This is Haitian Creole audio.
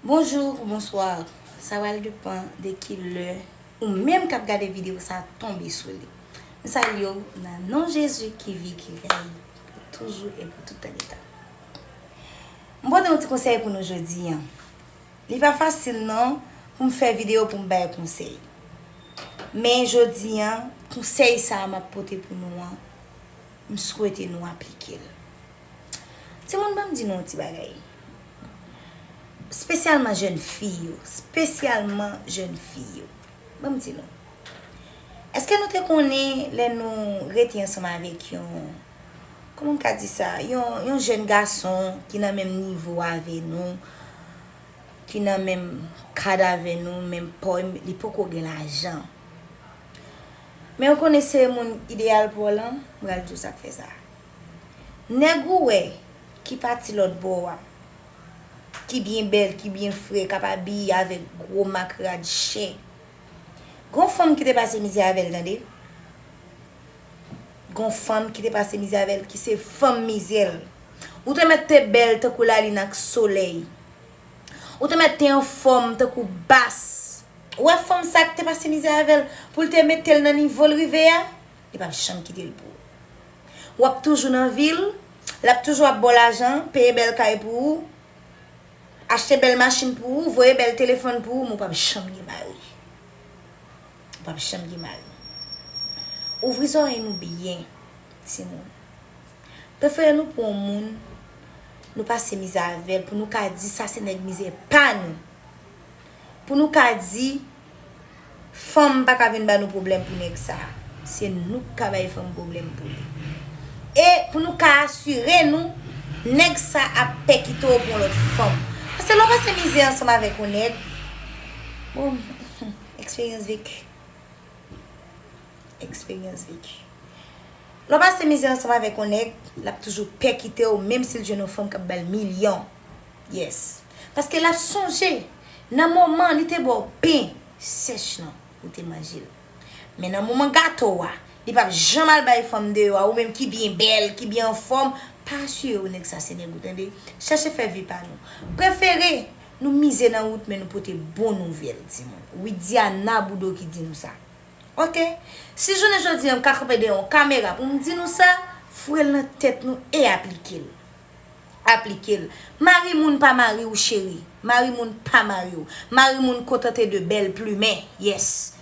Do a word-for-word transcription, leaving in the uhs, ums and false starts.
Bonjou ou bonswa, sa pral depann de ki lè ou menm k ap gade videyo sa a tonbe sou li. M salye w nan non Jezi ki viv, ki rèy pou toujou e pou tout tan de tan. M pote yon ti konsèy pou nou jodi a. Li pa fasil non pou m fè videyo pou m bay konsèy. Men jodi a, konsèy sa a m ap pote pou nou an, m swete nou aplike l. Timoun, ban m di nou yon ti bagay. Espesyalman jèn fi yo, espesyalman jèn fi yo. Ban m di nou. Èske nou te konnen lè nou rete ansanm avèk yon, kòman m ka di sa, yon, yon jèn gason ki nan menm nivo avè nou, ki nan menm kad avè nou, menm pòy, li poko gen lajan. Men ou konnen se moun ideyal pou w lan, m pral di w sa k fè sa. Nèg ou wè ki pati lòt bò a, ki byen bèl, ki byen fre, k ap abiye avèk gwo mak rad chè. Gon fanm ki te pase mizè avè l, tande. Gon fanm ki te pase mizè avè l, ki se fanm mizè l. Ou te mèt te bèl tankou lalin ak solèy. Ou te mèt te anfòm tankou bas. Ou wè fanm sa ki te pase mizè avè l, pou l te mete l nan nivo l rive a, li p ap janm kite l pou ou. W ap toujou nan vi l, l ap toujou ap ba w lajan, peye bèl kay pou ou, achte bèl machin pou ou, voye bèl telefòn pou ou, men w p ap janm gen mari. W p ap janm gen mari. Ouvri zòrèy nou byen, timoun. Prefere nou pran yon moun, nou pase mizè avè l, pou nou ka di sa se nèg mizè pa nou. Pou nou ka di, fanm pa ka vin ba nou pwoblèm pou nèg sa. Se nou k ka bay fanm pwoblèm pou li. E pou nou ka asire nou, nèg sa ap pè kite w pou yon lòt fanm. Paske lè w pase mizè ansanm avèk yon nèg, bon, eksperyans veki. Eksperyans veki. Lè w pase mizè ansanm avèk yon nèg, l ap toujou pè kite w, menm si l jwenn yon fanm k ap ba l milyon. Yes. Paske l ap sonje nan moman li te ba w pen sèch lan, ou te manje l. Men nan moman gato a, li p ap janm al bay fanm deyò a, ou menm ki byen bèl, ki byen anfòm, pa asire w nèg sa se nèg ou, tande. Chèche fè vi pa nou. Prefere nou mize nan wout, men nou pote bon nouvèl, timoun. Widiana Boudreau ki di nou sa. Oke? Si jounen jodi a m ka kanpe dèyè yon kamera pou m di nou sa, foure l nan tèt nou e aplike l. Aplike l. Mari moun pa mari w, cheri. Mari moun pa mari w. Mari moun kontante de bèl plimen. Yes.